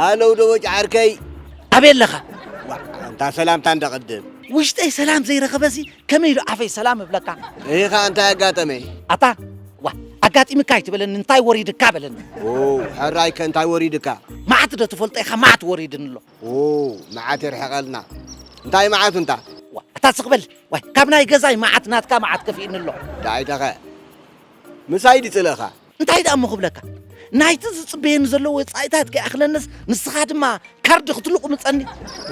ኣለው ዶ ወጭ ዓርከይ? ኣበይ ኣለኻ? ዋዕ፣ ኣንታ ሰላምታ እንዳቐድም። ውሽጠይ ሰላም ዘይረኸበሲ ከመይ ኢሉ ኣፈይ ሰላም እብለካ? ይኻ እንታይ ኣጋጠመ? ኣታ ዋ ኣጋጢምካ ኣይትበለኒ እንታይ ወሪድካ በለኒ። ኦ፣ ሕራይከ እንታይ ወሪድካ? መዓት ዶ ትፈልጦ ኢኻ መዓት ወሪድኒ ኣሎ። ኦ፣ መዓት የርሕቐልና። እንታይ መዓት እንታ? ዋ ኣታ ስቕ በል ዋይ ካብ ናይ ገዛይ መዓት ናትካ መዓት ከፊእኒ ኣሎ። ዳይተኸ ምሳይ ድጽልእኻ? እንታይ ደኣ እሞ ክብለካ ናይቲ ዝጽበየኒ ዘሎ ወጻኢታት ከይኣኽለንስ ንስኻ ድማ ካርድ ክትልቑምጸኒ።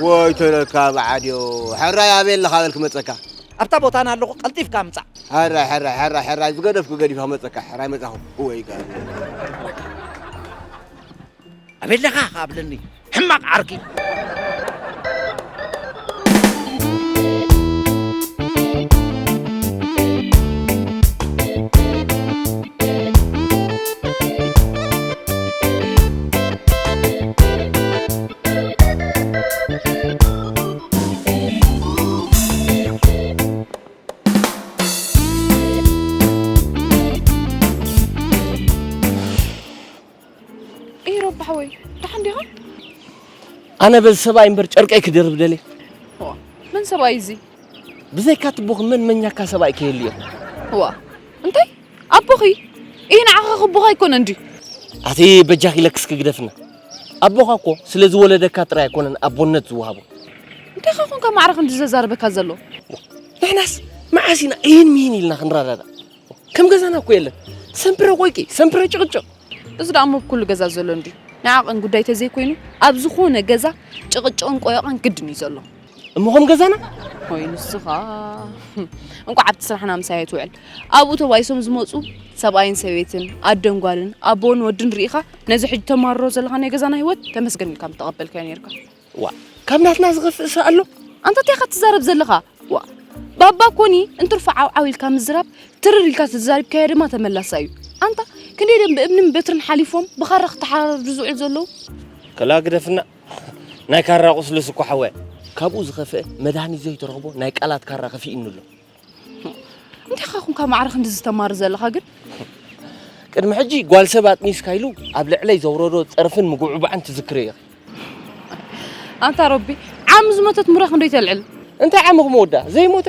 ወይ ተለካ ብዓድዮ። ሕራይ ኣበይ ኣለኻ በል ክመጸካ። ኣብታ ቦታና ኣለኹ ቀልጢፍካ ምጻእ። ሕራይ ሕራይ ሕራይ ሕራይ ዝገደፍኩ ገዲፈ ክመጸካ። ሕራይ መጻኹ። ወይ ጋር ኣበለኻ ካብለኒ ሕማቕ ዓርኪ። ኢሮብ ሓወይ ደሓን ዲኻ? ኣነ በዚ ሰብኣይ እምበር ጨርቀይ ክድርብ ደልየ። መን ሰብኣይ እዚ? ብዘይካ ትቦኺ መን መኛካ ሰብኣይ ከየልዮ? ዋ እንታይ ኣቦኺ? ይህ ንዓኻ ክቦኻ ኣይኮነን ድዩ? ኣቲ በጃኺ ለክስ ክግደፍና ኣቦኻ እኮ ስለ ዝወለደካ ጥራይ ኣይኮነን ኣቦነት ዝወሃቦ። እንታይ ኻ ኮንካ ማዕረ ክንዲ ዘዛርበካ ዘሎ? ንሕናስ መዓስ ኢና ይህን ሚህን ኢልና ክንረዳዳ? ከም ገዛና እኮ የለን። ሰምፕረ ቆይቂ፣ ሰምፕረ ጭቕጭቕ። እዚ ደኣ እሞ ኣብ ኩሉ ገዛ ዘሎ እንድዩ። ናይ ዓቐን ጉዳይ ተዘይኮይኑ ኣብ ዝኾነ ገዛ ጭቕጭቕን ቆየቐን ግድን እዩ ዘሎ። እሞ ከም ገዛና ወይ ንስኻ እንቋዕ ኣብቲ ስራሕና ምሳይ ኣይትውዕል። ኣብኡ ተባኢሶም ዝመፁ ሰብኣይን ሰበይትን ኣደን ጓልን ኣቦን ወድን ርኢኻ ነዚ ሕጂ ተማርሮ ዘለኻ ናይ ገዛና ህይወት ተመስገን ኢልካ ምተቐበልካዮ ነይርካ። ዋ ካብ ናትና ዝኸፍእ ሰብ ኣሎ? ኣንታ እንታይ ኢኻ ትዛረብ ዘለኻ? ዋ ባባ ኮኒ እንትርፎ ዓውዓው ኢልካ ምዝራብ ትርር ኢልካ ተዛሪብካዮ ድማ ተመላሳ እዩ። ኣንታ ክንደይ ደም ብእምንን በትርን ሓሊፎም ብኻራ ክተሓራርዱ ዝውዕሉ ዘለዉ። ከላ ግደፍና ናይ ካራ ቁስልስ እኮ ሓወ። ካብኡ ዝኸፍአ መድሃኒት ዘይትረኽቦ ናይ ቃላት ካራ ከፊእኒ ኣሎ። እንታይ ኻኹንካ ማዕረ ክንዲ ዝተማር ዘለኻ ግን? ቅድሚ ሕጂ ጓል ሰብ ኣጥኒስካ ኢሉ ኣብ ልዕለይ ዘውረዶ ጸርፍን ምጉዕባዕን ትዝክሪ ኢኺ። ኣንታ ረቢ ዓም ዝሞተት ምረ ክንደይ ተልዕል? እንታይ ዓሚ ክመወዳ ዘይሞተ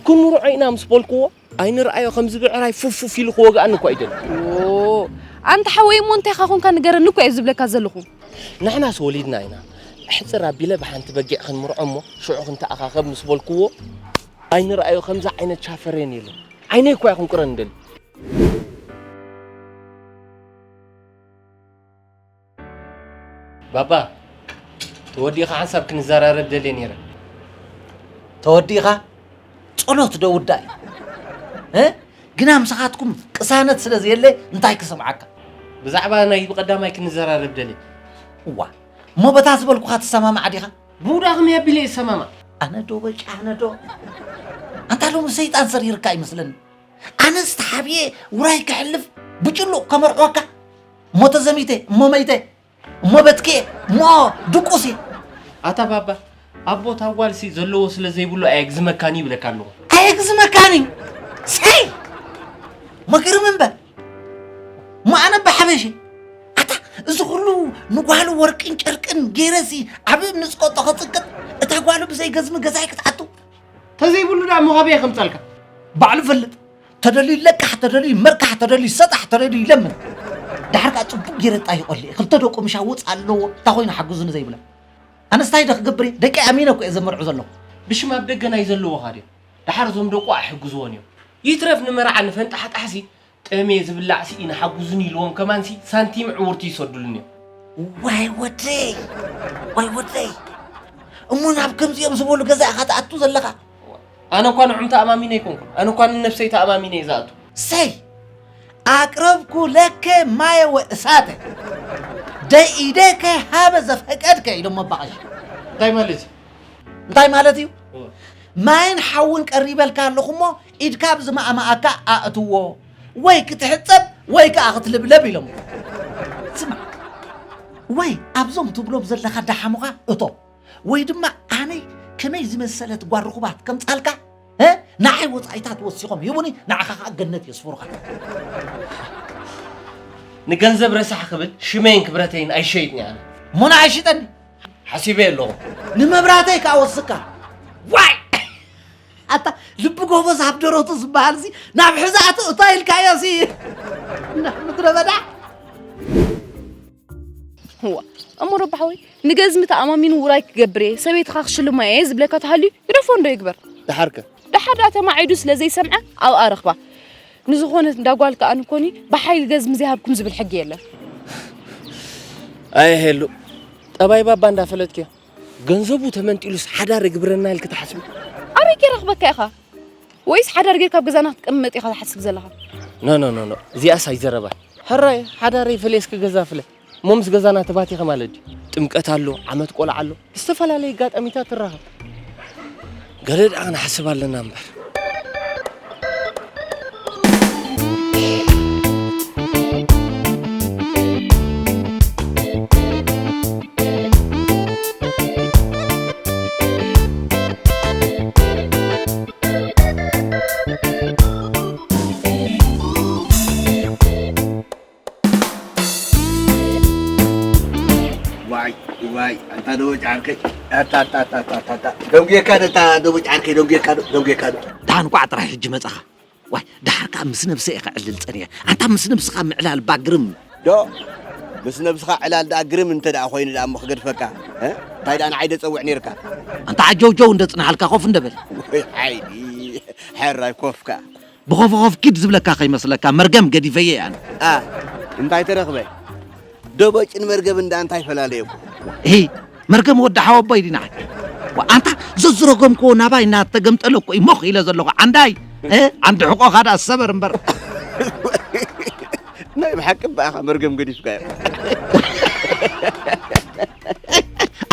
ክንምርዖ ኢና ምስ በልክዎ ኣይንርኣዮ ከምዚ ብዕራይ ፉፍ ፉፍ ኢሉ ክወግኣኒ እኳ ይደሊ። ኦ ኣንታ ሓወይ እሞ እንታይ ኻኹንካ ንገረኒ እኮ እየ ዝብለካ ዘለኹ። ንሕናስ ወሊድና ኢና። ኣሕጽር ኣቢለ ብሓንቲ በጊዕ ክንምርዖ እሞ ሽዑ ክንተኣኻኸብ ምስ በልክዎ ኣይንርኣዮ ከምዚ ዓይነት ቻፈሬን የለን። ዓይነይ እኳ እየ ክንቁረን እደሊ። ባባ ተወዲእኻ ሓንሳብ ክንዘራረብ ደልየ ነይረ። ተወዲእኻ? ጸሎት ዶ ውዳእ እዩ? እ? ግና ምሳኻትኩም ቅሳነት ስለ ዘየለ እንታይ ክሰምዓካ? ብዛዕባ ናይ ብቐዳማይ ክንዘራረብ ደልየ። እዋ እሞ በታ ዝበልኩኻ ትሰማማዕ ዲኻ? ብውዳ ከመይ ኣቢለ እየ ዝሰማማዕ? ኣነ ዶ በጫ ኣነ ዶ ኣንታ ሎሚ ሰይጣን ሰሪርካ ይመስለኒ። ኣነስ ተሓብየ ውራይ ከሕልፍ ብጭሉቕ ከመርዕወካ እሞ ተዘሚተ እሞ መይተ እሞ በትኬ እሞ ድቁሲ። ኣታ ባባ ኣቦ እታ ጓልሲ ዘለዎ ስለ ዘይብሉ ኣየግዝመካን እዩ ይብለካ ኣለኹ። ኣየግዝመካን እዩ ሰይ መግርም እምበር እሞ ኣነ ብሓበሽ ኣታ እዚ ኩሉ ንጓሉ ወርቅን ጨርቅን ገይረሲ ዓብ እምኒ ዝቆጦ ከፅቅጥ እታ ጓሉ ብዘይ ገዝሚ ገዛይ ክትኣቱ ተዘይብሉ ዳ እሞ ካበየ ከምፀልካ ባዕሉ ፈልጥ ተደልዩ ይለቃሕ፣ ተደልዩ ይመርካሕ፣ ተደልዩ ይሰጣሕ፣ ተደልዩ ይለምን። ዳሕር ከኣ ጽቡቕ ጌረ ጣይቖሉ እየ። ክልተ ደቁ ምሻ ውጽእ ኣለዎ፣ እታ ኮይና ሓግዙኒ ዘይብላ። ኣነስ ታይ ዶ ክገብር እየ? ደቀይ ኣሚነ እኮ እየ ዘመርዖ ዘለኹ። ብሽም ኣብ ደገ ናይ ዘለዉኻ ድዮም? ደሓር እዞም ደቁ ኣይሕግዝዎን እዮም። ይትረፍ ንመርዓ ንፈንጣሕጣሕሲ ጠምየ ዝብላዕሲ ኢነ ሓጉዙኒ ኢልዎም ከማንሲ ሳንቲም ዕውርቲ ይሰዱሉኒ እዮም። ዋይ ወደይ፣ ዋይ ወደይ። እሞ ናብ ከምዚኦም ዝበሉ ገዛ ኢኻ ትኣቱ ዘለኻ? ኣነ እኳ ንዖም ተኣማሚነ ኣይኮንኩን። ኣነ እኳ ንነብሰይ ተኣማሚነ እየ ዝኣቱ። ሰይ ኣቅረብኩ ለከ ማየ ወእሳተ ደኢደከ ሃበ ዘፈቀድከ ኢሎም ኣባቐሽ። እንታይ ማለት እዩ? እንታይ ማለት እዩ? ማይን ሓውን ቀሪበልካ ኣለኹ እሞ ኢድካ ብዝመኣመኣካ ኣእትዎ ወይ ክትሕጸብ ወይ ከኣ ክትልብለብ ኢሎም። ስማ ወይ ኣብዞም ትብሎም ዘለኻ ደሓሙኻ እቶ። ወይ ድማ ኣነይ ከመይ ዝመሰለት ጓል ርኹባት ከምጻልካ ንዓይ ወጻኢታት ወሲኾም ሂቡኒ ንዓኻ ኸኣ ገነት የስፍሩኻ። ንገንዘብ ረሳሕ ክብል ሽመይን ክብረተይን ኣይሸይጥን እየ ኣነ። እሞ ንዓይ ሽጠኒ። ሓሲበ ኣለኹ። ንመብራህተይ ከዓ ወስካ። ዋይ! ኣታ ልቢ ጎበዝ ኣብ ደረቱ ዝበሃል ሲ ናብ ሕዛእቱ እታ ኢልካዮ ሲ ናብ ምድረ በዳ። እዋ እሞ ረቢ ሓወይ፣ ንገዝሚ ተኣማሚኑ ውራይ ክገብር እየ፣ ሰበይትኻ ክሽልማ እየ ዝብለካ ተሃልዩ ግደፎ እንዶ ይግበር። ደሓርከ ደሓር ደኣ ተማዒዱ ስለ ዘይሰምዐ ኣብኣ ረኽባ። ንዝኾነ እንዳ ጓል ከኣ ንኮኒ ብሓይሊ ገዝሚ ዘይሃብኩም ዝብል ሕጊ የለን። ኣይ ሄሉ፣ ጠባይ ባባ እንዳፈለጥክዮ ገንዘቡ ተመንጢሉስ ሓዳር ይግብረና ኢልክ ትሓስቢ? ኣበይ ከይረኽበካ ኢኻ? ወይስ ሓዳር ጌርካ ኣብ ገዛና ክትቅመጥ ኢኻ ትሓስብ ዘለኻ? ኖ ኖ ኖ ኖ፣ እዚኣስ ኣይዘረባን። ሕራይ ሓዳረይ ፍለ እስኪ ገዛ ፍለ። እሞ ምስ ገዛና ተባቲኸ ማለት ድዩ? ጥምቀት ኣሎ፣ ዓመት ቆልዓ ኣሎ፣ ዝተፈላለየ ኣጋጣሚታት ትራኸብ። ገለ ደኣ ክንሓስብ ኣለና እምበር። ዋይ ዋይ ኣንታ ደቦጭ ዓርከይ ኣታ ኣታ ኣታ ኣታ ኣታ ደንጉየካ ዶ ኣታ ደቦጭ ዓርከይ ደንጉየካ ዶ ደንጉየካ ዶ ደሓን ኳዕ ጥራይ ሕጂ መጻኻ። ዋይ ደሓር ከኣ ምስ ነብሰ ኢኻ ዕልል ጸኒሐ። ኣንታ ምስ ነብስኻ ምዕላል ባግርም። ዶ ምስ ነብስኻ ዕላል ደኣ ግርም እንተ ደኣ ኮይኑ ደኣ እሞ ክገድፈካ እ? እንታይ ደኣ ንዓይ ደጸውዕ ነይርካ ኣንታ ዓጀውጀው እንደ ጽናሓልካ ኮፍ እንደ በል። ወይ ሓይሊ ሕራይ ኮፍካ ብኾፍኾፍ ኪድ ዝብለካ ከይመስለካ መርገም ገዲፈየ ኣነ። ኣ እንታይ ተረኽበ ደቦጭን መርገምን ደኣ እንታይ ፈላለየኩም ሂ መርገም ወዲ ሓወቦይ ዲና ኣንታ ዘዝረገምክዎ ናባይ እናተገምጠለ እኮ እዩ ሞኽ ኢለ ዘለኹ ዓንዳይ እ? ዓንዲ ሕቆኻ ደኣ ሰበር እምበር ናይ ብሓቂ በኣኻ መርገም ገዲፍካዮ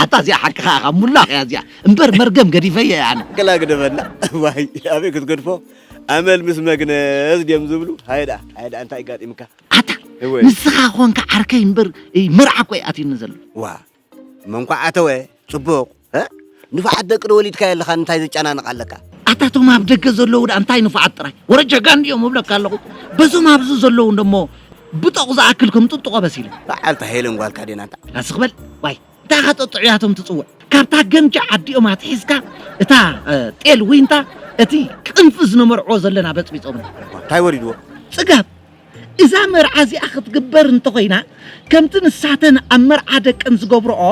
ኣታ እዚኣ ሓቅኻ ኢኻ ሙላኽ እያ እዚኣ እምበር መርገም ገዲፈየ ኣነ ገላ ግደፈና ዋይ ኣበይ ክትገድፎ ኣመል ምስ መግነዝ ድዮም ዝብሉ ሃይዳ ሃይዳ እንታይ ጋጢምካ ኣታ እወ ንስኻ ኾንካ ዓርከይ እምበር እይ፣ መርዓ እኮ ይኣትዩኒ ዘሎ ዋ መንኳዕ ኣተወ ጽቡቕ እ? ንፉዓት ደቂ ዶ ወሊድካ የለኻ እንታይ ዘጨናንቕ ኣለካ ኣታ እቶም ኣብ ደገ ዘለዉ ደኣ እንታይ ንፉዓት ጥራይ ወረ ጀጋን ድዮም እብለካ ኣለኹ በዞም ኣብዚ ዘለዉ እንደሞ ብጦቕ ዝኣክል ከም ጥጥቖ በሲለ በዓልታ ሄለን ጓልካ ዴና እንታ ኣስኽበል ዋይ እንታይ ኸጠጥዑያቶም ትጽውዕ ካብታ ገምጃ ዓዲኦም ኣትሒዝካ እታ እ፣ ጤል ዊንታ እቲ ቅንፍዝ ነመርዕዎ ዘለና በጽቢጾም እንታይ ወሪድዎ ጽጋብ እዛ መርዓ እዚኣ ክትግበር እንተኾይና ከምቲ ንሳተን ኣብ መርዓ ደቀን ዝገብርኦ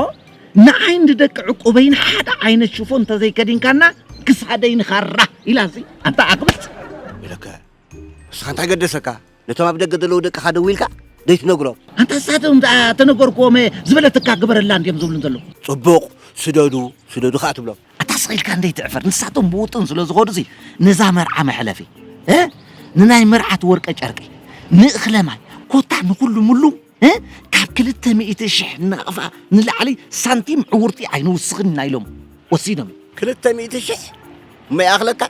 ንዓይ ንደቂ ዕቁበይን ሓደ ዓይነት ሽፎ እንተዘይከዲንካና ክሳደይ ንኻራ ኢላ እዚ ኣንታ ኣክብጽ ኢለካ ንስኻ እንታይ ገደሰካ ነቶም ኣብ ደገ ዘለዉ ደቅኻ ደው ኢልካ ደይትነግሮም ኣንታ ንሳቶም ደኣ ተነገርክዎም እየ ዝበለትካ ግበረላ እንድዮም ዝብሉን ዘለዉ ጽቡቕ ስደዱ ስደዱ ከዓ ትብሎም ኣታ ስቕ ኢልካ እንደይትዕፈር ንሳቶም ብውጥን ስለ ዝኾዱ ሲ ነዛ መርዓ መሕለፊ እ? ንናይ መርዓት ወርቀ ጨርቂ ንእኽለ ማይ ኮታ ንኩሉ ምሉ እ? ካብ ክልተ ሚእቲ ሽሕ ናቕፋ ንላዕሊ ሳንቲም ዕውርቲ ኣይንውስኽን ኢና ኢሎም ወሲኖም እዩ ክልተ ሚእቲ ሽሕ እሞ ይኣኽለካ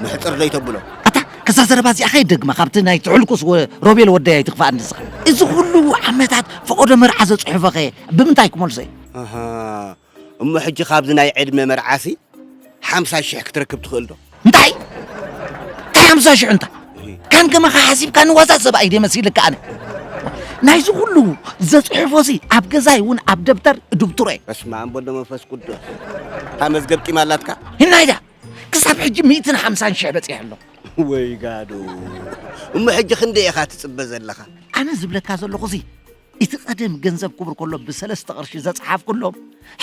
ምሕፅር ዘይተብሎ ኣታ ከዛ ዘረባ እዚኣ ከይደግማ ካብቲ ናይ ትሕልኩስ ወ- ሮቤል ወደይ ኣይትኽፋእ ንስኻ እዚ ኩሉ ዓመታት ፈቐዶ መርዓ ዘፅሑፈኸ ብምንታይ ክመልሶ እዩ ኣሃ፣ እሞ ሕጂ ካብዚ ናይ ዕድመ መርዓሲ ሓምሳ ሽሕ ክትረክብ ትኽእል ዶ እንታይ እንታይ ሓምሳ ሽሕ እንታ ካን ከማኻ ሓሲብካ ንዋዛ ሰብ ኣይደ መሲልካ ኣነ ናይዚ ኩሉ ዘፅሕፎሲ ኣብ ገዛይ እውን ኣብ ደብተር ድብቱረ በስመ ኣብ ወወልድ ወመንፈስ ቅዱስ እታ መዝገብ ቂም ኣላትካ ህናይዳ ክሳብ ሕጂ ሚእትን ሓምሳን ሽሕ በፂሐ ኣሎ ወይ ጋዶ እሞ ሕጂ ክንደይ ኢኻ ትፅበ ዘለኻ ኣነ ዝብለካ ዘለኹ ሲ እቲ ቀደም ገንዘብ ክቡር ከሎ ብሰለስተ ቅርሺ ዘፅሓፍኩሎም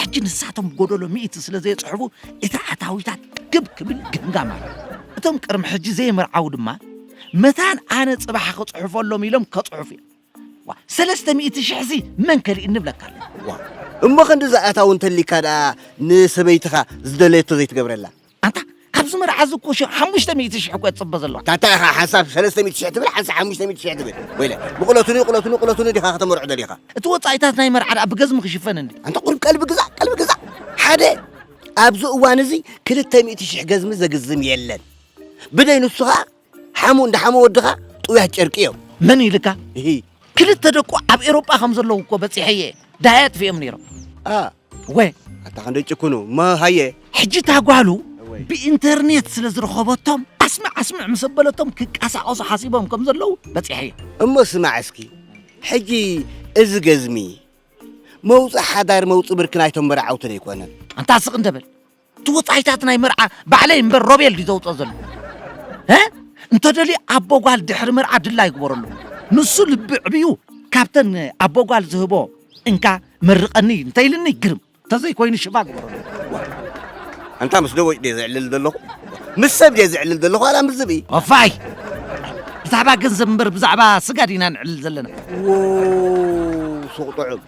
ሕጂ ንሳቶም ጎደሎ ሚእቲ ስለ ዘየፅሕፉ እቲ ኣታዊታት ግብ ክብል ገምጋም ኣሎ እቶም ቅድሚ ሕጂ ዘይምርዓው ድማ መታን ኣነ ፅባሕ ክፅሕፈሎም ኢሎም ከፅሑፍ እዮም ዋ ሰለስተ ሚእቲ ሽሕ ሲ መን ከሊእ ንብለካ ኣሎ ዋ እሞ ክንዲ ዝኣታው እንተሊካ ደኣ ንሰበይትኻ ዝደለየቶ ዘይትገብረላ ኣንታ ካብዚ መርዓ እዚ እኮ ሽ- ሓሙሽተ ሚእቲ ሽሕ እኮ ትፅበ ዘለዋ ታታ ኢኻ ሓንሳብ ሰለስተ ሚእቲ ሽሕ ትብል ሓንሳብ ሓሙሽተ ሚእቲ ሽሕ ትብል ወይለ ብቕለቱኒ ቅለቱኒ ቅለቱኒ ዲኻ ከተመርዖ ደሊኻ እቲ ወፃኢታት ናይ መርዓ ደኣ ብገዝሚ ክሽፈን እንዲ ኣንታ ቁሩብ ቀልቢ ግዛእ ቀልቢ ግዛእ ሓደ ኣብዚ እዋን እዚ ክልተ ሚእቲ ሽሕ ገዝሚ ዘግዝም የለን ብደይ ንሱ ኸዓ ሓሙ እንዳ ሓሙ ወድኻ ጥውያት ጨርቂ እዮም መን ኢልካ እሂ ክልተ ደቁ ኣብ ኤሮጳ ከም ዘለዉ እኮ በፂሐ እየ ዳያ ጥፊኦም ነይሮም ኣ ወ ኣታ ክንደ ጭኩኑ እሞ ሃየ ሕጂ እታ ጓሉ እወይ። ብኢንተርኔት ስለ ዝረኸበቶም ኣስምዕ ኣስምዕ ምስ ኣበለቶም ክቀሳቐሱ ሓሲቦም ከም ዘለዉ በፂሐ እየ እሞ ስማዕ እስኪ ሕጂ እዚ ገዝሚ መውፅእ ሓዳር መውፅእ ብርኪ ናይቶም መርዓውቲ ኣይኮነን። ኣንታ ስቕ እንተ በል። እቲ ወጻኢታት ናይ መርዓ ባዕለይ እምበር ሮቤል ድዩ ዘውፅኦ ዘሎ? እ? እንተደልዩ ኣቦ ጓል ድሕሪ መርዓ ድላ ይግበረሉ። ንሱ ልቢ ዕብዩ ካብተን ኣቦ ጓል ዝህቦ እንካ መርቐኒ እንተኢልኒ ግርም። እንተዘይኮይኑ ሽባ ግበረሉ። ኣንታ ምስ ደቦጭ ድየ ዘዕልል ዘለኹ? ምስ ሰብ ድየ ዘዕልል ዘለኹ? ዋላ ምስ ዝብኢ? ኦፋይ! ብዛዕባ ገንዘብ እምበር ብዛዕባ ስጋ ዲና ንዕልል ዘለና። ዎ፣ ሱቕ ጥዑም።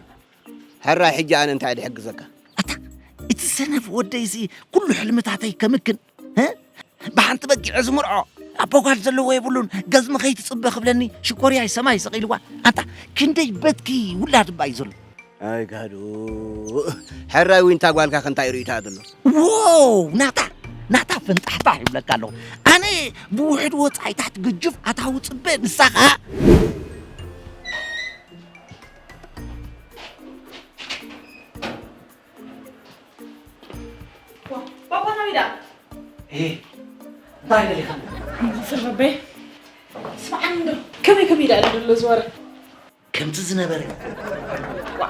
ሕራይ ሕጂ ኣነ እንታይ ድሕግዘካ? ኣታ፣ እቲ ሰነፍ ወደይሲ ኩሉ ሕልምታተይ ከምክን፣ እ? ብሓንቲ በጊዐ ዝምርዖ፣ ኣቦ ጓል ዘለዎ የብሉን፣ ገዝሚ ከይትጽበ ክብለኒ፣ ሽኮርያይ ሰማይ ሰቒልዋ። ኣንታ፣ ክንደይ በትኪ ውላድ እባ እዩ ዘሎ። ኣይ ጋዱ፣ ሕራይ ዊንታ ጓልካ ከንታይ ርእዩታ ዘሎ? ዎው፣ ናታ፣ ናታ ፈንጣሕጣሕ ይብለካ ኣለኹ። ኣነ ብውሕድ ወጻኢታት ግጁፍ ኣታዊ ጽበ፣ ንሳ ኸኣ ባባ ናቢዳ። ኤ፣ እንታይ ደሊኻ? መኽፍል ረበይ። ስምዓኒ እንዶ፣ ከመይ ከመይ ደኣ ዘሎ ዝወረ? ከምቲ ዝነበረ። ዋ፣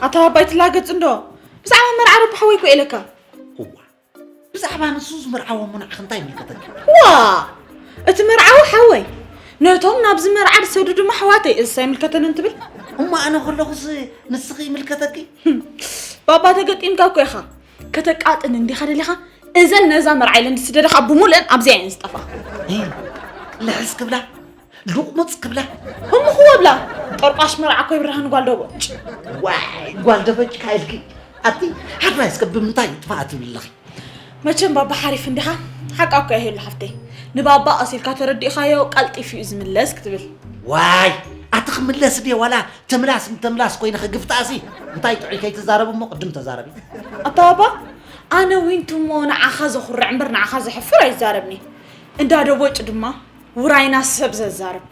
ኣታ ባባይ ትላገጽ እንዶ። ብዛዕባ መርዓ ረቢ ሓወይ እኮ ኢለካ። እዋ፣ ብዛዕባ ንሱ ዝመርዓዎ እሞ ንዓኺ እንታይ ይምልከተኪ? ዋ! እቲ መርዓዊ ሓወይ፣ ነቶም ናብዚ መርዓ ዝሰዱ ድማ ኣሕዋተይ፣ እዝስ ኣይምልከተንን ትብል? እሞ ኣነ ከለኹስ ንስኺ ይምልከተኪ? ህም፣ ባባ ተገጢምካ እኮ ኢኻ። ከተቃጥን እንዲኻ ደሊኻ? እዘን ነዛ መርዓ ኢለን ዝስደዳኻ ብሙሉእን ኣብዚኣ እየን ዝጠፍኣ። እ፣ ልሕስ ክብላ፣ ሉቕሙፅ ክብላ። ህምኹ ወብላ፣ ጠርቋሽ መርዓ እኮ ይብርሃን ጓል ደቦጭ። ዋይ፣ ጓል ደቦጭ ካይልኪ። ኣቲ፣ ሓራይ እስከ ብምንታይ ይጥፋኣ ትብሊ ኣለኺ? መቸም ባባ ሓሪፍ እንዲኻ፣ ሓቃ እኮ እያ ሄሉ ሓፍተይ። ንባባ ቀሲልካ ተረዲእኻዮ፣ ቀልጢፉ እዩ ዝምለስ ክትብል። ዋይ፣ ኣቲ ክምለስ ድየ ዋላ ተምላስ ንተምላስ ኮይነ ክግፍጣሲ? እንታይ ጥዑይ ከይትዛረብ እሞ ቅድም ተዛረቢ። ኣታ ባባ፣ ኣነ ዊንቱ እሞ ንዓኻ ዘኹርዕ እምበር ንዓኻ ዘሕፍር ኣይዛረብኒ። እንዳ ደቦጭ ድማ ውራይና ሰብ ዘዛርብ፣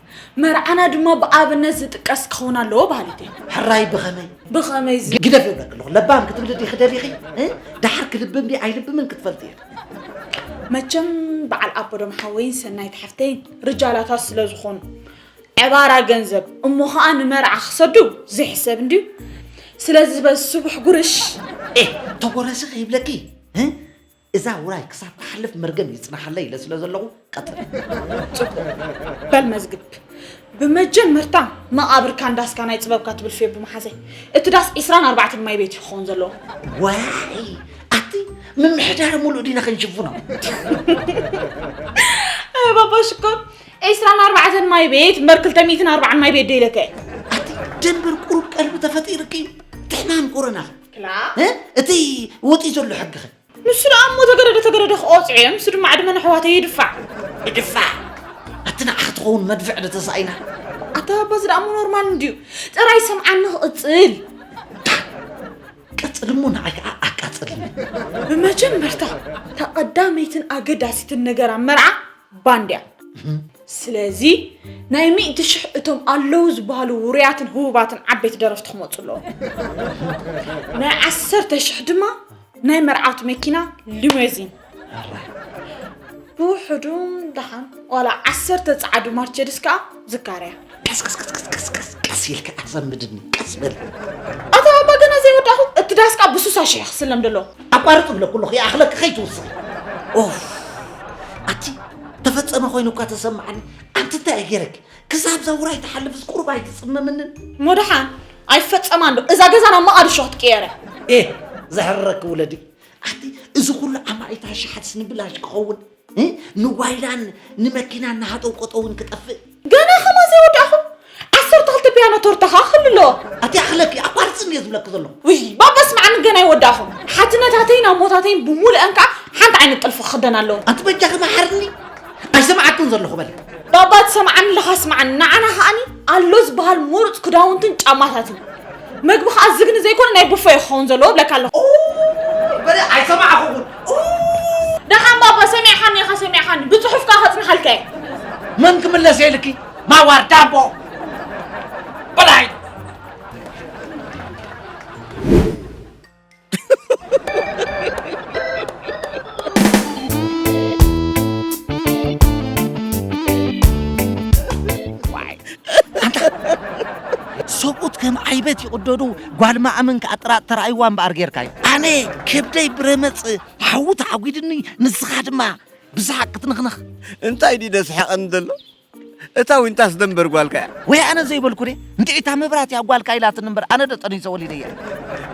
መርዓና ድማ ብኣብነት ዝጥቀስ ክኸውን ኣለዎ በሃሊት እየ። ሕራይ ብኸመይ? ብኸመይ ዝ- ግደፍ ይብለክ ኣለኹ። ለባም ክትብሊ ዲኺ ደሊኺ? እ? ደሓር ክልብም ዲ ኣይልብምን ክትፈልጢ ኢኺ። መቸም በዓል ኣቦዶም ሓወይን ሰናይት ሓፍተይን ርጃላታት ስለ ዝኾኑ፣ ዕባራ ገንዘብ እሞ ኸኣ ንመርዓ ክሰዱ ዘይሕሰብ እንድዩ። ስለዚ በዚ ስቡሕ ጉርሽ ኤ፣ ተጎረሲ ከይብለኪ፣ እ? እዛ ውራይ ክሳብ ትሓልፍ መርገም ይጽናሓለይ ኢለ ስለ ዘለኹ ቀጽል። ጽቡቕ። በል መዝግብ። ብመጀመርታ መቓብርካ እንዳስካ ናይ ጽበብካ ትብል ፌቡ መሓዘይ። እቲ ዳስ ዒስራን ኣርባዕተን ማይ ቤት እዩ ክኸውን ዘለዎ። ዋይ! ኣቲ ምምሕዳር ሙሉእ ዲና ክንሽፍኖ? ኣይ ባባ ሽኮር፣ ዒስራን ኣርባዕተን ማይ ቤት እምበር ክልተ ሚእትን ኣርባዓን ማይ ቤት ዶ ኢለካ እየ? ኣቲ ደንበር ቁሩብ ቀልቢ ተፈጢርኪ ትሕማም ኮሮና። ክላ? እ? እቲ ወጢ ዘሎ ሕግኸ? ንሱ ደኣ እሞ ተገደደ ተገደደ ክቆጽዑ እዮም። ንሱ ድማ ዕድመ ንኣሕዋተይ ይድፋዕ። ይድፋዕ? ኣቲ ንዓኺ ትኸውን መድፍዕ ዶ ተሳኢና? ኣታ ባባ እዚ ደኣ እሞ ኖርማል እንድዩ። ጥራይ ሰምዓኒ ክቕጽል። ቀጽል እሞ ንዓይ ከዓ ኣቃጽልኒ። ብመጀመርታ እታ ቀዳመይትን ኣገዳሲትን ነገር ኣብ መርዓ ባንድ እያ። ስለዚ ናይ ሚእቲ ሽሕ እቶም ኣለዉ ዝበሃሉ ውሩያትን ህቡባትን ዓበይቲ ደረፍቲ ክመጹ ኣለዎም። ናይ ዓሰርተ ሽሕ ድማ ናይ መርዓውቲ መኪና ሊሞዚን። ኣራይ። ብውሕዱ ደሓን ዋላ ዓሰርተ ጸዓዱ ማርቸዲስ ከኣ ዝካረያ። ቀስ፣ ቀስ፣ ቀስ፣ ቀስ፣ ቀስ፣ ቀስ፣ ቀስ ኢልካ ኣዘንብድኒ፣ ቀስ በል። ኣታ ባባ ገና ዘይወዳእኹ፣ እቲ ዳስ ከኣ ብሱሳ ሽሕ ክስለም ደሎ። ኣቋርጽ ብለኩ ኣለኹ፣ ይኣኽለኪ ከይትውስኺ። ኦፍ፣ ኣቲ ተፈጸመ ኮይኑ እኳ ተሰማዓኒ። ኣንቲ እንታይ እየ ገይረኪ? ክሳብ እዛ ውራይ ትሓልፍስ ቁሩብ ኣይትጽመምንን? እሞ ደሓን ኣይፈጸማን ዶ? እዛ ገዛ ናብ መቓድሾ ክትቅየር እያ። ኤ፣ ዘሕርረኪ ውለዲ። ኣቲ፣ እዚ ኩሉ ኣማኢት ኣሽሓትስ ንብላሽ ክኸውን? እ? ንዋይላን ንመኪናን ንሃጠው ቆጠውን ክጠፍእ? ገና ከማ ዘይወዳእኹ? ዓሰርተ ክልተ ፒያኖ ቶርታ ኸኣ ክህሉ ኣለዎ። ኣቲ፣ ኣኽለኪ፣ ኣቋርጽኒ እየ ዝብለኪ ዘለኹ። ውይ፣ ባባ ስምዓኒ፣ ገና ኣይወዳእኹን። ሓትነታተይን ኣሞታተይን ብሙሉአን ከኣ ሓንቲ ዓይነት ጥልፊ ክኽደን ኣለዎ። ኣንቲ በጃኺ መሓርኒ። ኣይሰምዓክን ዘለኹ በለ። ባባ ትሰምዓኒ ኣለኻ ስምዓኒ። ንዓና ከኣኒ ኣሎ ዝበሃል ምሩጽ ክዳውንትን ጫማታትን። መግቢ ከኣ ዝግኒ ዘይኮነ ናይ ቡፌ ክኸውን ዘለዎ እብለካ ኣለኹ። ኡ፣ በለ ኣይሰማዕኹን። ኡ። ደሓን ባባ ሰሚዕኻኒ ኢኻ ሰሚዕኻኒ። ብጽሑፍ ከኣ ከጽንሓልካ እየ። መን ክምለስ እየ ኢልኪ? ማዋር ዳቦ። በላይ። ዋይ፣ ኣንታ፣ እሱ ሰብኡት ከም ዓይበት ይቕደዱ፣ ጓል ማእምን ከኣ ጥራጥ ተራእይዋ እምበኣር ጌርካዮ። ኣነ ከብደይ ብረመጽ ሓዊ ተዓጒድኒ፣ ንስኻ ድማ ብሰሓቕ ክትንኽንኽ። እንታይ ድዩ ደስሕቐኒ ዘሎ? እታ ዊንታስ ደንበር ጓልካ እያ። ወይ ኣነ ዘይበልኩ ድየ? እንድዒ እታ መብራት እያ ጓልካ ኢላትኒ እምበር፣ ኣነ ዶ ጠኒሰ ወሊደያ?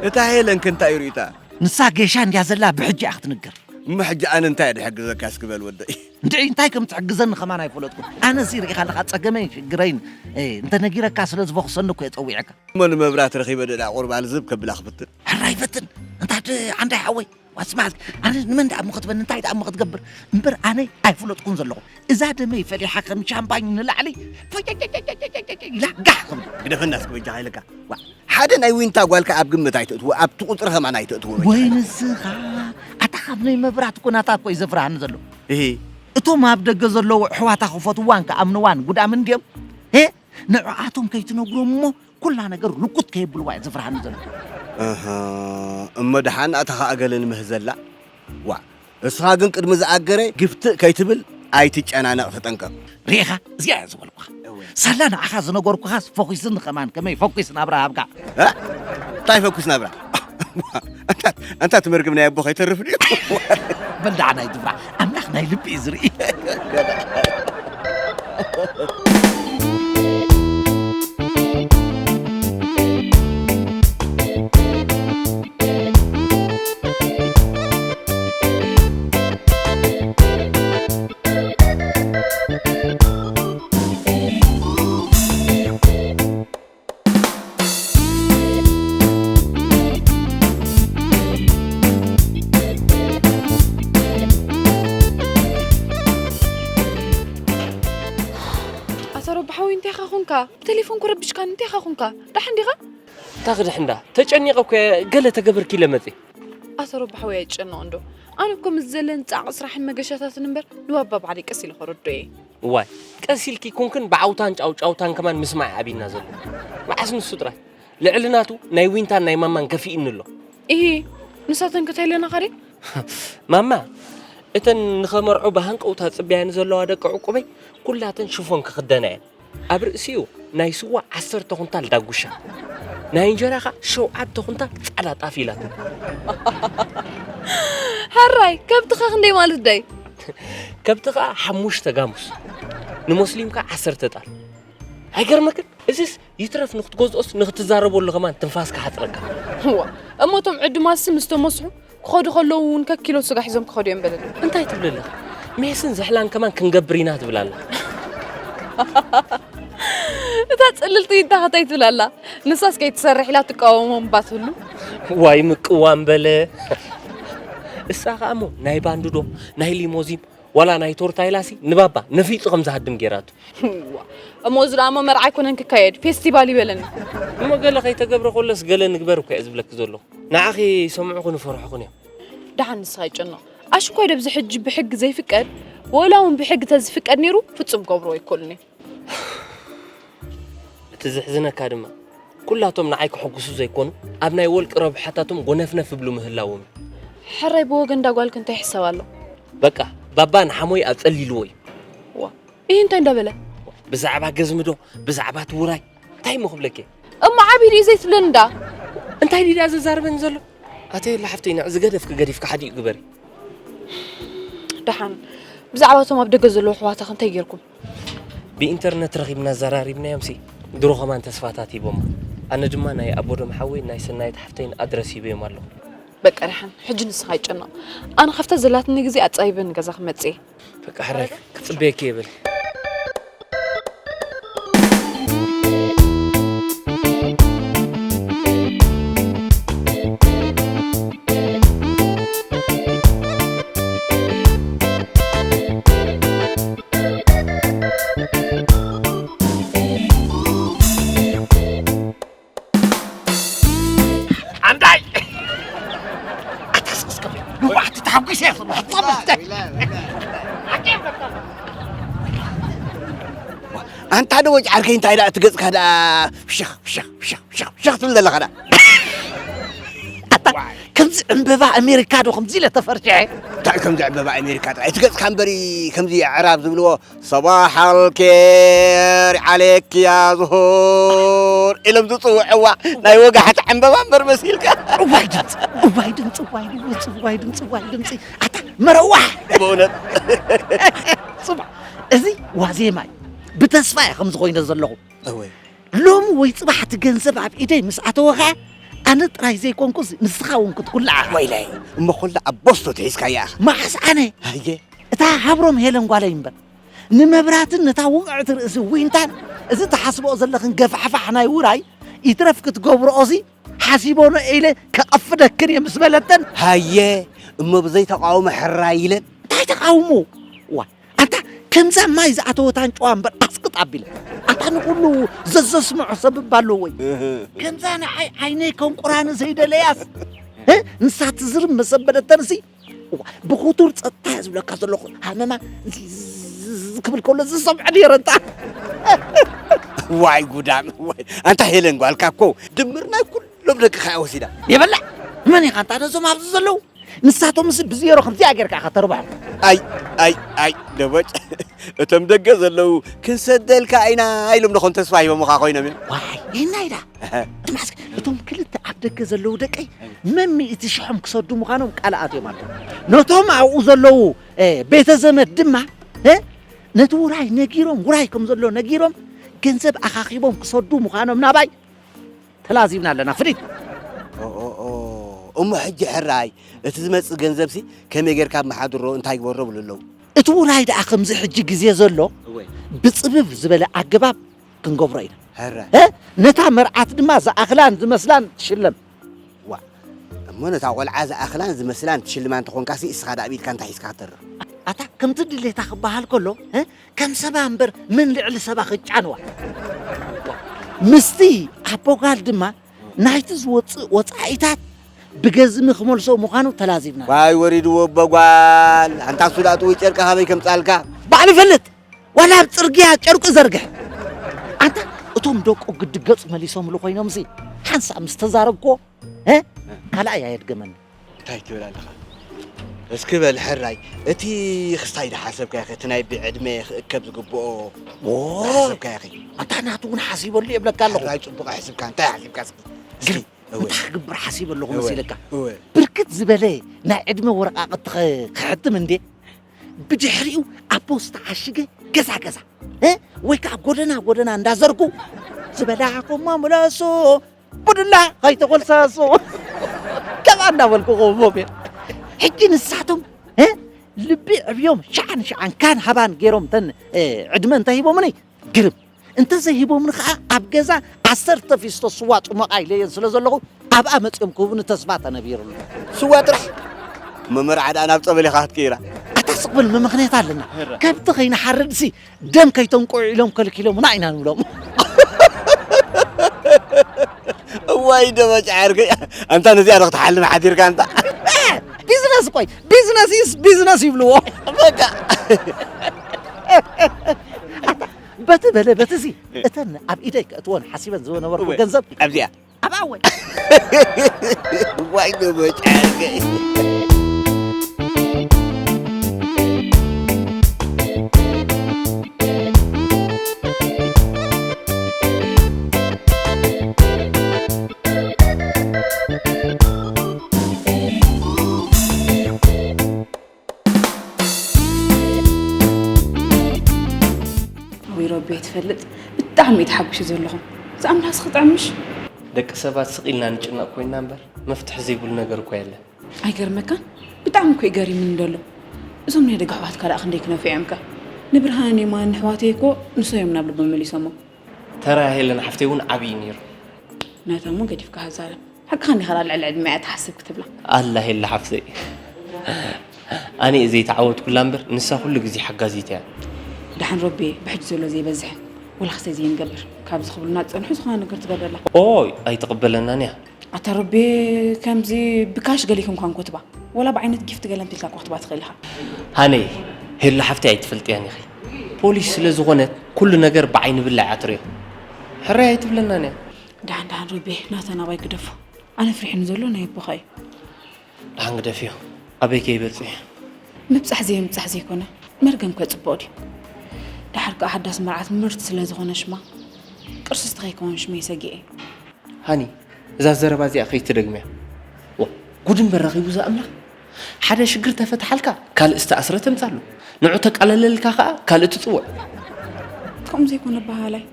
እታ ሄለንክ እንታይ ርእዩታ? ንሳ ጌሻ እንድያ ዘላ ብሕጂ እያ ክትንገር። እሞ ሕጂ ኣነ እንታይ እየ ድሕግዘካ እስኪ በል ወደይ? እንድዒ እንታይ ከም ትሕግዘኒ ከማን ኣይፈለጥኩን። ኣነ እዚ ርኢኻ ኣለኻ ጸገመይን ሽግረይን፣ እ፣ እንተ ነጊረካ ስለ ዝበኹሰኒ እኮ እየ ጸዊዐካ። እሞ ንመብራት ረኺበ ደኣ ቁርባ ልዝብ ከብላ ክፍትን። ሕራይ ፈትን። እንታ ድ-፣ ዓንዳይ ሓወይ፣ ዋስማዕ፣ ኣነ ንመን ደኣ እሞ ክትበኒ፣ እንታይ ደኣ እሞ ክትገብር? እምበር ኣነ ኣይፍለጥኩን ዘለኹ። እዛ ደመይ ፈሊሓ ከም ሻምፓኝ ንላዕሊ ፈጨጨጨጨጨጨጨ ኢላ ጋሕ ክብል። ግደፈና እስኪ በጃኻ ኢለካ። ዋ፣ ሓደ ናይ ዊንታ ጓልካ ኣብ ግምት ኣይተእትዎ፣ ኣብቲ ቁጽሪ ከማን ኣይተእትዎ በጃኻ ወይ ኢለካ። ንስኻ፣ ኣታ ካብ ናይ መብራት እኮ ናታ እኮ እዩ ዘፍርሃኒ ዘሎ። እሂ። እቶም ኣብ ደገ ዘለዉ ኣሕዋታ ክፈትዋን ክኣምንዋን ጉዳምን ድዮም? ሄ? ንዕኣቶም ከይትነግሮም እሞ ኩላ ነገር ልኩት ከየብልዋ እዩ ዘፍርሃኒ ዘሎ። ኣሃ፣ እሞ ደሓን ኣታ ኸኣ ገለ ንምህዘላ? ዋ፣ እስኻ ግን ቅድሚ ዝኣገረ ግፍትእ ከይትብል ኣይትጨናነቕ፣ ተጠንቀቕ። ርኢኻ? እዚኣ እያ ዝበልኩኻ። እወ። ሳላ ንዓኻ ዝነገርኩኻስ ፈኲስኒ ከማን ከመይ ፈኲስ ናብራ ሃብካ። እ? እንታይ ፈኲስ ናብራ? ኣንታ፣ ኣንታ እቲ መርግም ናይ ኣቦ ከይተርፍ ድዩ? በል ደሓን ኣይትፍራሕ። ኣምላኽ ናይ ልቢ እዩ ዝርኢ። ኣታ ረቢ ሓወይ፣ እንታይ ኢኻ ኾንካ? ብቴሌፎን ኮ ረቢሽካኒ፣ እንታይ ኢኻ ኾንካ? ደሓን ዲኻ? እንታይ ክድሕን ደኣ? ተጨኒቐ እኮ እየ፣ ገለ ተገበርኪ ኢለ መፅየ። ኣታ ረቢ ሓወይ ኣይጨነቕ እንዶ። ኣነ እኮ ምስ ዘለኒ ጻዕቒ ስራሕን መገሻታትን እምበር ንባባ ባዕለይ ቀስ ኢለ ከረድኦ እየ። እዋይ፣ ቀስ ኢልኪ ኮንክን ብዓውታን ጫውጫውታን ከማን ምስማዕ ኣቢና ዘሎ። መዓስ ንሱ ጥራይ? ልዕሊ ናቱ ናይ ዊንታን ናይ ማማን ከፊእኒ ኣሎ። ኢሂ፣ ንሳተን ከ እንታይ ኢለናኻ ድየን? ማማ፣ እተን ንኸመርዖ ብሃንቀውታ ጽብያኒ ዘለዋ ደቂ ዕቁበይ ኩላተን ሽፎን ክኽደና እየን። ኣብ ርእሲኡ ናይ ስዋ ዓሰርተ ኩንታል ዳጉሻ፣ ናይ እንጀራ ኸኣ ሸውዓተ ኩንታል ጻዕዳ ጣፍ ኢላትኒ። ሕራይ፣ ከብቲ ኸ ክንደይ ማለት ደይ? ከብቲ ኸኣ ሓሙሽተ ጋሙስ፣ ንሞስሊም ከኣ ዓሰርተ ጣል። ኣይገርመክን? እዚስ ይትረፍ ንኽትገዝኦስ ንኽትዛረበሉ ኸማን ትንፋስ ክሓጽረካ። እዋ፣ እሞ እቶም ዕዱማትሲ ምስ ተመስሑ ክኸዱ ከለዉ እውን ከኪሎ ስጋ ሒዞም ክኸዱ እዮም በለለይ። እንታይ ትብል ኣለኻ? ሜስን ዝሕላን ከማን ክንገብር ኢና ትብል ኣላ። እታ ጽልልቲ እንታይ ትብል ኣላ? ንሳስ ከይትሰርሕ ኢላ ትቃወሞም እባ ትህሉ። ዋይ ምቅዋም በለ። እሳ ኸኣ እሞ ናይ ባንድ ዶ ናይ ሊሞዚን ዋላ ናይ ቶርታ ኢላሲ ንባባ ነፊጡ ከም ዝሃድም ጌራቱ። እዋ፣ እሞ እዚ ደኣ እሞ መርዓ ኣይኮነን ክካየድ፣ ፌስቲቫል ይበለኒ። እሞ ገለ ከይተገብረ ከሎስ ገለ ንግበር እኮ እየ ዝብለኪ ዘለኹ። ንዓኺ ይሰምዑኽን ይፈርሑኽን እዮም። ደሓን ንስኻ ኣይጨነቕ። ኣሽንኳይ ደብዚ ሕጂ ብሕጊ ዘይፍቀድ፣ ወላ እውን ብሕጊ ተዝፍቀድ ነይሩ ፍጹም ክገብርዎ ኣይክእሉን እዮም። እቲ ዘሕዝነካ ድማ፣ ኩላቶም ንዓይ ክሕጉሱ ዘይኮኑ፣ ኣብ ናይ ወልቂ ረብሓታቶም ጎነፍነፍ ይብሉ ምህላዎም እዩ። ሕራይ ብወገን እንዳ ጓልኪ እንታይ ይሕሰብ ኣሎ? በቃ፣ ባባ ንሓሞይ ኣጸሊልዎ እዩ። ዋ፣ ይህ እንታይ እንዳበለ? ብዛዕባ ገዝሚ ዶ፣ ብዛዕባ እቲ ውራይ፣ እንታይ እሞ ክብለኪ? እሞ ዓብዪ ድዩ ዘይትብለኒ እንዳ? እንታይ ድዩ ደኣ ዘዛርበኒ ዘሎ? ኣተየላ ሓፍተይ፣ ንዕ ዝገደፍኪ ገዲፍኪ ሓዲኡ ግበሪ። ደሓን፣ ብዛዕባ እቶም ኣብ ደገ ዘለዉ ኣሕዋትኺ እንታይ ጌርኩም? ብኢንተርነት ረኺብና ኣዘራሪብናዮምሲ፣ ድሮ ኸማን ተስፋታት ሂቦማ። ኣነ ድማ ናይ ኣቦዶም ሓወይን ናይ ሰናይት ሓፍተይን ኣድረስ ሂበዮም ኣለኹ። በቃ ደሓን፣ ሕጂ ንስኻ ኣይጨነቕ። ኣነ ካብታ ዘላትኒ ግዜ ኣጻቢበ ንገዛ ክመጽእ እየ። በቃ ሕራይ ክጽበየኪ እየ በል። ኣንታይ ኣታ ስቕስቅፍ ንዋሕቲ ተሓጒሰ እየ ዘለኹ። ኣንታ ዶ ወጭ ዓርከይ እንታይ ደኣ እቲ ገጽካ ደኣ ፍሽኽ ፍሽኽ ፍሽኽ ፍሽኽ ፍሽኽ ትብል ዘለኻ ደኣ ኣታ ከምዚ ዕምበባ ኣሜሪካ ዶ ከምዚ ኢለ ተፈርጅዐ? እንታይ ከምዚ ዕምበባ ኣሜሪካ ጥራይ? እቲ ገጽካ እምበሪ ከምዚ ኣዕራብ ዝብልዎ፣ "ሰባሕ ኣልኬር ዓሌክ ያ ዝሁር" ኢሎም ዝጽውዕዋ ናይ ወጋሕቲ ዕምበባ እምበር መሲልካ። እዋይ ድምፂ፣ እዋይ ድምፂ፣ እዋይ ድምፂ፣ እዋይ ድምፂ፣ እዋይ ድምፂ። ኣታ መረዋሕ። በእውነት። ጽባሕ፣ እዚ ዋዜማ እዩ። ብተስፋ እየ ከምዚ ኮይነ ዘለኹ። እወ። ሎሚ ወይ ጽባሕ እቲ ገንዘብ ኣብ ኢደይ ምስ ኣተወ ኸኣ፣ ኣነ ጥራይ ዘይኮንኩስ ንስኻ እውን ክትኩልዓ። ወይለይ፣ እሞ ኩላ ኣብ ቦስቶ ተሒዝካያ ኢኻ። መዓስ ኣነ? ኣየ። እታ ሃብሮም ሄለን ጓለይ እምበር፣ ንመብራትን ነታ ውቕዕቲ ርእሲ ዊንታን፣ እዚ ትሓስብኦ ዘለኽን ገፋሕፋሕ ናይ ውራይ፣ ይትረፍ ክትገብርኦሲ፣ ሓሲቦኖ ኢለ ከቐፍደክን እየ ምስ በለተን። ሃየ፣ እሞ ብዘይ ተቃውሞ ሕራይ ኢለን። እንታይ ተቃውሞ? ዋ፣ ኣንታ ከምዛ ማይ ዝኣተወት ኣንጭዋ እምበር ኣስቅጥ ኣቢለ። ኣንታ ንኹሉ ዘዘስምዖ ሰብ እባ ኣለዎ ወይ? እህ። ከምዛ ንዓይ ዓይነይ ከም ቁራኒ ዘይደለያስ፣ እ? ንሳ ትዝርም መሰበለተንሲ። ዋ፣ ብኽቱር ጸጥታ እየ ዝብለካ ዘለኹ። ሃመማ ዝ-፣ ዝ-፣ ዝ-፣ ክብል ከሎ ዝሰምዖ ነይረ እንታ። ዋይ ጉዳም፣ ዋይ። ኣንታ ሄለን ጓልካ እኮ ድምር ናይ ኩሎም ደቅኻ እያ ወሲዳ። የበላ፣ መን ኢኻ እንታ ነዞም ኣብዚ ዘለዉ? ንሳቶምስ ብዜሮ ከምዚኣ ጌርካ ኢኻ ተርብሖም። ኣይ፣ ኣይ፣ ኣይ፣ ደቦጭ። እቶም ደገ ዘለዉ ክንሰደልካ ኢና ኢሎም ዶ ከም ተስፋ ሂቦምኻ ኮይኖም እዮም? ዋይ፣ ይህናይ ዳ። እህ። እቲ ማስክ፣ እቶም ክልተ ኣብ ደገ ዘለዉ ደቀይ መን ሚእቲ ሽሖም ክሰዱ ምዃኖም ቃል ኣትዮም ኣለዉ። ነቶም ኣብኡ ዘለዉ፣ እ፣ ቤተ ዘመድ ድማ፣ እ፣ ነቲ ውራይ ነጊሮም፣ ውራይ ከም ዘሎ ነጊሮም፣ ገንዘብ ኣኻኺቦም ክሰዱ ምዃኖም ናባይ ተላዚብና ኣለና። ፍሊጥ። ኦ፣ ኦ፣ ኦ። እሞ ሕጂ ሕራይ፣ እቲ ዝመጽእ ገንዘብሲ ከመይ ጌርካ መሓድሮ እንታይ ግበሮ ብሉ ኣለዉ? እቲ ውራይ ደኣ ከምዚ ሕጂ ግዜ ዘሎ እወ። ብጽብብ ዝበለ ኣገባብ ክንገብሮ ኢና። ሕራይ። እ? ነታ መርዓት ድማ ዝኣኽላን ዝመስላን ትሽለም። ዋ፣ እሞ ነታ ቆልዓ ዝኣኽላን ዝመስላን ትሽልማ እንተኾንካሲ እስኻ ደኣ ኣብ ኢድካ እንታይ ሒዝካ ክትተርፍ? ኣታ ከምቲ ድሌታ ክበሃል ከሎ፣ እ? ከም ሰባ እምበር መን ልዕሊ ሰባ ክጫንዋ? ምስቲ ኣቦ ጓል ድማ ናይቲ ዝወጽእ ወጻኢታት ብገዝሚ ክመልሶ ምዃኑ ተላዚብና። ዋይ ወሪድዎ ኣቦ ጓል፣ ኣንታ እሱ ደኣ ጥውይ ጨርቂ ካበይ ከምጻልካ? ባዕሉ ይፈልጥ፣ ዋላ ኣብ ጽርግያ ጨርቁ ይዘርግሕ። ኣንታ እቶም ደቁ ግዲ ገጹ መሊሶምሉ ኮይኖምሲ፣ ሓንሳእ ምስ ተዛረብክዎ፣ እ? ካልኣይ ኣየድገመኒ። እንታይ ትብል ኣለኻ? እስኪ በል ሕራይ፣ እቲ ክስታይ ዝሓሰብካዮ ኸ፣ እቲ ናይ ብዕድመ ክእከብ ዝግብኦ ዎይ! ዝሓሰብካዮ ኸ? ኣንታ ናቱ እውን ሓሲበሉ የብለካ ኣለኹ። ሕራይ ጽቡቕ ኣሕሲብካ፣ እንታይ ሓሲብካ እስኪ? እስኪ፣ ግን እወ። እንታይ ክግብር ሓሲበ ኣለኹ እወ፣ መሲለካ? እወ። ብርክት ዝበለ ናይ ዕድመ ወረቓቕቲ ኸ-፣ ክሕትም እንዴ? ብድሕሪኡ ኣብ ፖስታ ዓሽገ ገዛ ገዛ፣ እ? ወይ ከዓ ጎደና ጎደና እንዳዘርኩ፣ "ዝበላዕኩሞ ምለሱ፣ ቡድላ ከይትኹልሰሱ" ከምኣ እንዳበልኩ ክህቦም እየ። ሕጂ ንሳቶም፣ እ? ልቢ ዕብዮም ሸዓን ሸዓን ካን ሃባን ገይሮም ተን፣ እ፣ ዕድመ እንተሂቦምኒ ግርም፣ እንተዘይሂቦምኒ ከዓ ኣብ ገዛ ዓሰርተ ፊስቶ ስዋ ጽሞቓ ኢለየን ስለ ዘለኹ ኣብኣ መጺኦም ክህቡኒ ተስፋ ተነቢሩኒ። ስዋ ጥራሕ? መመርዓ ደኣ ናብ ጸበል ኢኻ ክትቅይራ። ኣታ ስቕ በል፣ መመኽንያት ኣለና። ከብቲ ከይንሓርድሲ ደም ከይተንቅዑ ኢሎም ከልኪሎምና ኢና ንብሎም። እዋይ ደበጭ ዓርከይ፣ ኣንታ ነዚኣ ዶ ክትሓልም ሓዲርካ ኣንታ? ቢዝነስ፣ ቆይ፣ ቢዝነስ ኢስ ቢዝነስ ይብልዎ። በቃ። ኣታ በቲ በለ በትሲ እተን ኣብ ኢደይ ከእትወን ሓሲበን ዝነበርኩ እወ፣ ገንዘብ ኣብዚኣ። ኣብ ኣወይ። ዋይ ደበጭ ዓርከይ። ወይ ረቢ ትፈልጥ፣ ብጣዕሚ እየ ተሓጒሰ ዘለኹ። ዝኣምላኽስ ክጥዕምሽ። ደቂ ሰባት ስቕ ኢልና ንጭነቕ ኮይንና እምበር፣ መፍትሒ ዘይብሉ ነገር እኮ የለን። ኣይገርመካን? ብጣዕሚ እኮ እዩ ገሪምኒ ዘሎ። እዞም ናይ ደገ ኣሕዋትካ ደኣ ክንደይ ክነፍዑ እዮም ከ? ንብርሃንን የማንን ኣሕዋተይ እኮ ንሶም እዮም ናብ ልቦም መሊሶሞ። ተራ ሄለን ሓፍተይ እውን ዓብዪ እዩ ነይሩ። ነቶም እውን ገዲፍካ ሃዛለም። ሓቅኻ እንዲኻ ደኣ ልዕሊ ዕድመ እያ ትሓስብ ክትብላ። ኣላ ሄላ ሓፍተይ። ኣነ እየ ዘይተዓወትኩላ እምበር ንሳ ኩሉ ግዜ ሓጋዚት እያ። ደሓን ረቢ ብሕጂ ዘሎ ዘይበዝሕ ወላ ክሰይ ዘይንገብር። ካብዚ ክብሉና ዝጸንሑ ዝኾነ ነገር ትገብረላ። ኦይ ኣይትቕበለናን እያ። ኣታ ረቢ ከምዚ ብካሽ ገሊክ እንኳን ኮትባ። ወላ ብዓይነት ጊፍት ገለ እንቲልካ ኮትባ ትኽእል ኢኻ። ሃነይ፣ ሄሉ ሓፍተይ ኣይትፈልጥያን ኢኺ። ፖሊስ ስለ ዝኾነት ኩሉ ነገር ብዓይኒ ብላዕ እያ ትርእዮ። ሕራይ ኣይትብለናን እያ። ደሓን ደሓን ረቢ ናታ ናባይ ግደፎ። ኣነ ፍሪሕኒ ዘሎ ናይ ኣቦኻ እዩ። ደሓን ግደፍዮ። ኣበይ ከይበጽሕ? ምብጻሕ ዘይምብጻሕ ዘይኮነ፣ መርገም ከጽብቕ ድዩ? ደሓር ከኣ ሓዳስ መርዓት ምርት ስለ ዝኾነ ሽማ፣ ቅርስስቲ ከይከውን ሽመይ ሰጊኤ። ሃኒ፣ እዛ ዘረባ እዚኣ ከይትደግምያ። ዋ፣ ጉድ እምበር ረኺቡ እዛ ኣምላኽ። ሓደ ሽግር ተፈትሓልካ፣ ካልእ ዝተኣስረ ተምጻሉ። ንዑ ተቃለለልካ ከኣ፣ ካልእ ትጽውዕ። ከምኡ ዘይኮነ በሃላይ።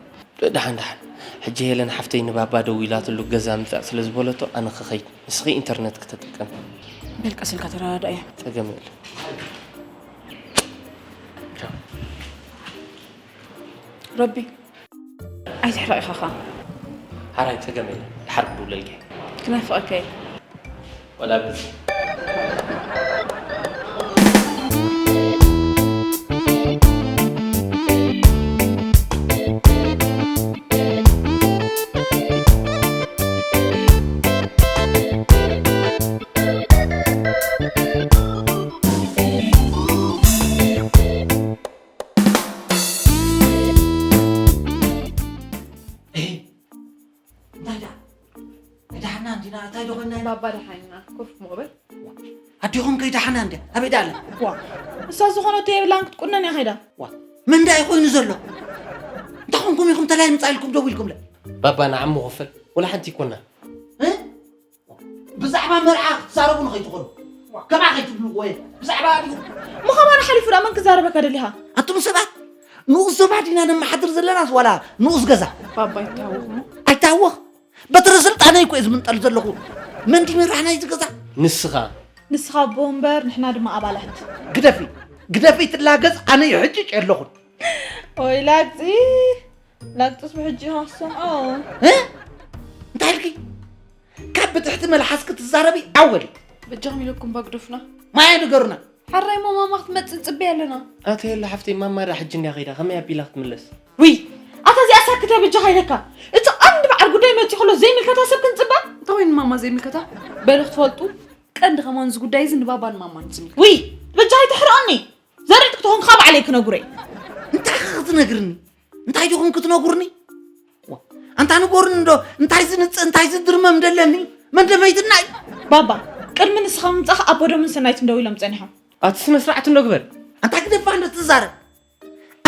ደሓን፣ ደሓን። ሕጂ ሄለን ሓፍተይ ንባባ ደዊላትሉ ገዛ ምጻእ ስለ ዝበለቶ፣ ኣነ ክኸይድ። ንስኺ ኢንተርነት ክተጥቀሚ። በል ቀስ ኢልካ ተረዳድኣያ። ጸገም የለን። ቻው። ረቢ፣ ኣይትሕረቕ ኢኻ ኸኣ። ሓራይ ጸገም የለን። ድሓር ክድውለልኪ። ክናፍቐካ እየ። ወላ ብዚ። እንታይ ደኣ? ኣይደሓና እንዲና፣ እንታይ ዶ ኮይና ኢና? ባባ ደሓና፣ ኮፍ እሞ በል። ኣዴኹም ከይደሓና እንድያ፣ ኣበይ ደኣ ኣላ? ዋ፣ እሳ ዝኾነቶ የብላን፣ ክትቁነን እያ ከይዳ። ዋ፣ መን ደኣ እዩ ኮይኑ ዘሎ? እንታይ ኮንኩም ኢኹም ተላይ ምጻእ ኢልኩም ደው ኢልኩምለ? ባባ ንዓሙ ክፈል፣ ወላ ሓንቲ ይኮና። እ? ብዛዕባ መርዓ ክትዛረቡ ንኸይትኾኑ። ከምኣ ከይትብሉ ወይ ብዛዕባ ድዩ? እሞ ከማን ሓሊፉ ደኣ መን ክዛረበካ ደሊኻ? ኣቱም ሰባት፣ ንኡስ ዞባ ዲና ነመሓድር ዘለናስ ዋላ ንኡስ ገዛ? ባባ ይተሃወኹ። ኣይተሃወኽ። በትሪ ስልጣነይ እኮ እየ ዝምንጠል ዘለኹ። መን ድዩ መራሕ ናይዚ ገዛ? ንስኻ። ንስኻ ኣቦ እምበር ንሕና ድማ ኣባላት። ግደፊ፣ ግደፊ ትላገጽ፣ ኣነ ይሕጭጭ የለኹን። ኦይ ላግጺ፣ ላግጽስ ብሕጂ ኢኻ ክትሰምዖ። እ? እንታይ ኢልኪ? ካብ ብትሕቲ መልሓስ ክትዛረቢ ኣወሊ። በጃኹም ኢለኩም ባግደፉና። ማያ ንገሩና። ሓራይ እሞ ማማ ክትመጽእ ንጽበያ ኣለና። ኣተ የለ ሓፍተይ፣ ማማ ዳ ሕጂ እንድያ ከይዳ፣ ከመይ ኣቢላ ክትምለስ? ውይ፣ ኣታ እዚኣ ሳክተ በጃኻ ኢለካ። እቲ ቀንዲ በዓል ጉዳይ መጺኡ ከሎ ዘይምልከታ ሰብ ክንጽበ? እንታይ ኮይኑ ማማ ዘይምልከታ? በሉ ክትፈልጡ፣ ቀንዲ ከማን እዚ ጉዳይ እዚ ንባባን ማማን ዝምልከት። ውይ፣ በጃኻ ኣይትሕርቐኒ። ዘርዕቲ ክትኾን ካብ ባዕለይ ክነግሮ እየ። እንታይ ኢኻ ክትነግርኒ? እንታይ ዲኹም ክትነግሩኒ? ዋ፣ ኣንታ ንገሩኒ እንዶ፣ እንታይ ዝንጽ-፣ እንታይ ዝድርመም ደለኒ? መደበይትና እዩ። ባባ፣ ቅድሚ ንስኻ ምምጻእኻ ኣቦዶምን ሰናይትን ደው ኢሎም ጸኒሖም። ኣቲ ስነ ስርዓት እንዶ ግበር። ኣንታ ግደፋ እንዶ ትዛረብ።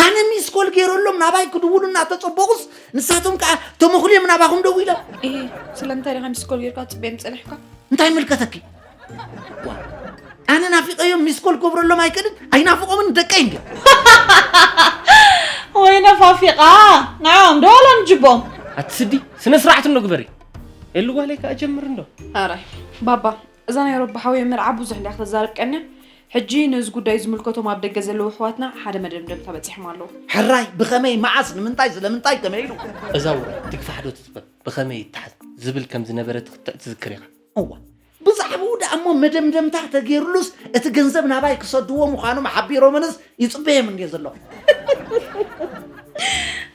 ኣነ ሚስ ኮል ገይረሎም ናባይ ክድውሉ እናተጸበቑስ፣ ንሳቶም ከኣ ተመኹልዮም ናባኹም ደው ኢሎም። እሂ፣ ስለምንታይ ዲኻ ሚስ ኮል ጌርካ ትጽበዮም ጸኒሕካ? እንታይ ይምልከተኪ? ዋ፣ ኣነ ናፊቐዮም ሚስ ኮል ክገብረሎም ኣይክእልን፣ ኣይናፍቖምን ደቀይ እንድዮም። ወይ ነፋፊቓ፣ ንዕኦም ዶ ዋላ ንጅቦም? ኣቲ ስዲ፣ ስነ ስርዓት እንዶ ግበሪ። ኤሉ ጓለይ ከኣ ጀምር እንዶ። ኣራይ፣ ባባ፣ እዛ ናይ ሮባ ሓወይ መርዓ ብዙሕ እንድያ ክተዛርብ ቀንያ። ሕጂ ነዚ ጉዳይ ዝምልከቶም ኣብ ደገ ዘለዉ ኣሕዋትና ሓደ መደምደምታ በጺሖም ኣለዉ። ሕራይ፣ ብኸመይ፣ መዓስ፣ ንምንታይ፣ ስለምንታይ፣ ከመይ ኢሉ? እዛ ወረ ትግፋሕ ዶ ትጽበ? ብኸመይ ይተሓዝ ዝብል ከም ዝነበረ ትኽትዕ ትዝክር ኢኻ። እዋ፣ ብዛዕባኡ ደኣ እሞ መደምደምታ ተገይሩሉስ፣ እቲ ገንዘብ ናባይ ክሰድዎ ምዃኖም ሓቢሮምንስ ይጽበዮም እንድየ ዘለኹ።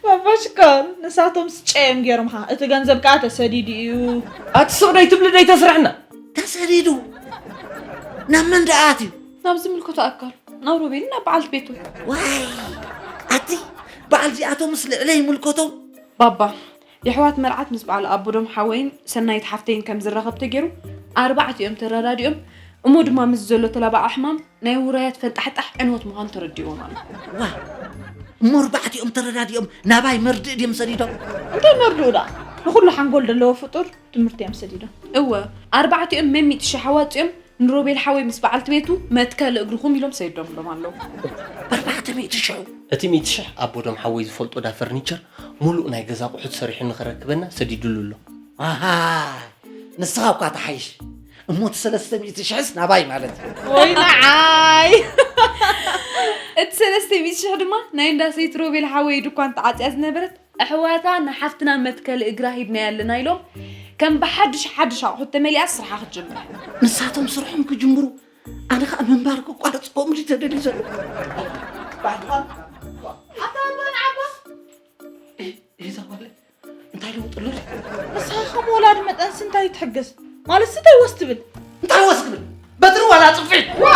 ባባ ሽኮር፣ ንሳቶም ስጨ እዮም ገይሮምኻ። እቲ ገንዘብ ከኣ ተሰዲዱ እዩ። ኣቲ ስቕ ደይ ትብሊ ደይ ተስርሕና። ተሰዲዱ? ናብ መን ደኣ ኣትዩ? ናብ ዝምልከቶ ኣካል፣ ናብ ሮቤልን ናብ በዓልቲ ቤቱ። ዋይ፣ ኣቲ በዓል እዚኣቶምስ ልዕለይ ይምልከቶም? ባባ፣ የሕዋት መርዓት ምስ በዓል ኣቦዶም ሓወይን ሰናይት ሓፍተይን ከም ዝራኸብ ተገይሩ፣ ኣርባዕቲኦም ተረዳዲኦም፣ እሞ ድማ ምስ ዘሎ ተላባዒ ሕማም ናይ ውራያት ፈንጣሕጣሕ ዕንወት ምዃኑ ተረዲእዎም ኣሎ። ዋ፣ እሞ ኣርባዕቲኦም ተረዳዲኦም ናባይ መርድእ ድዮም ሰዲዶም? እንታይ መርድኡ ደኣ? ንኹሉ ሓንጎል ዘለዎ ፍጡር ትምህርቲ እዮም ሰዲዶም። እወ፣ ኣርባዕቲኦም መን ሚእቲ ሽሕ ኣዋጺኦም ንሮቤል ሓወይ ምስ በዓልቲ ቤቱ መትከል እግርኹም ኢሎም ሰዲዶምሎም ኣለዉ። ኣርባዕተ ሚእቲ ሽሕ? እቲ ሚእቲ ሽሕ ኣቦዶም ሓወይ ዝፈልጦ ዳ ፈርኒቸር ሙሉእ ናይ ገዛ ኣቑሑት ሰሪሑ ንኸረክበና ሰዲዱሉ ኣሎ። ኣሃ፣ ንስኻ እኳ ትሓይሽ። እሞ እቲ ሰለስተ ሚእቲ ሽሕስ ናባይ ማለት እዩ። ወይ ንዓይ! እቲ ሰለስተ ሚእቲ ሽሕ ድማ ናይ እንዳ ሰይቲ ሮቤል ሓወይ ድኳን ተዓጽያ ዝነበረት ኣሕዋታ ንሓፍትና መትከሊ እግራ ሂብናያ ኣለና ኢሎም ከም ብሓድሽ ሓድሽ ኣቑሑት ተመሊኣ ስርሓ ክትጅምር። ንሳቶም ስርሖም ክጅምሩ ኣነ ኸኣ ምንባር ክቋርጽ ከምኡ ድዩ ተደልዩ ዘሎ? ኣታ ኣቦ ንዓባ። እዛ ጓለይ እንታይ ለውጥ ኣሎ? ንስኻ ከም ወላዲ መጠንሲ እንታይ ትሕግዝ? ማለትሲ እንታይ ወስ ትብል? እንታይ ወስ ክብል? በትሪ ዋላ ጽፊት? ዋ!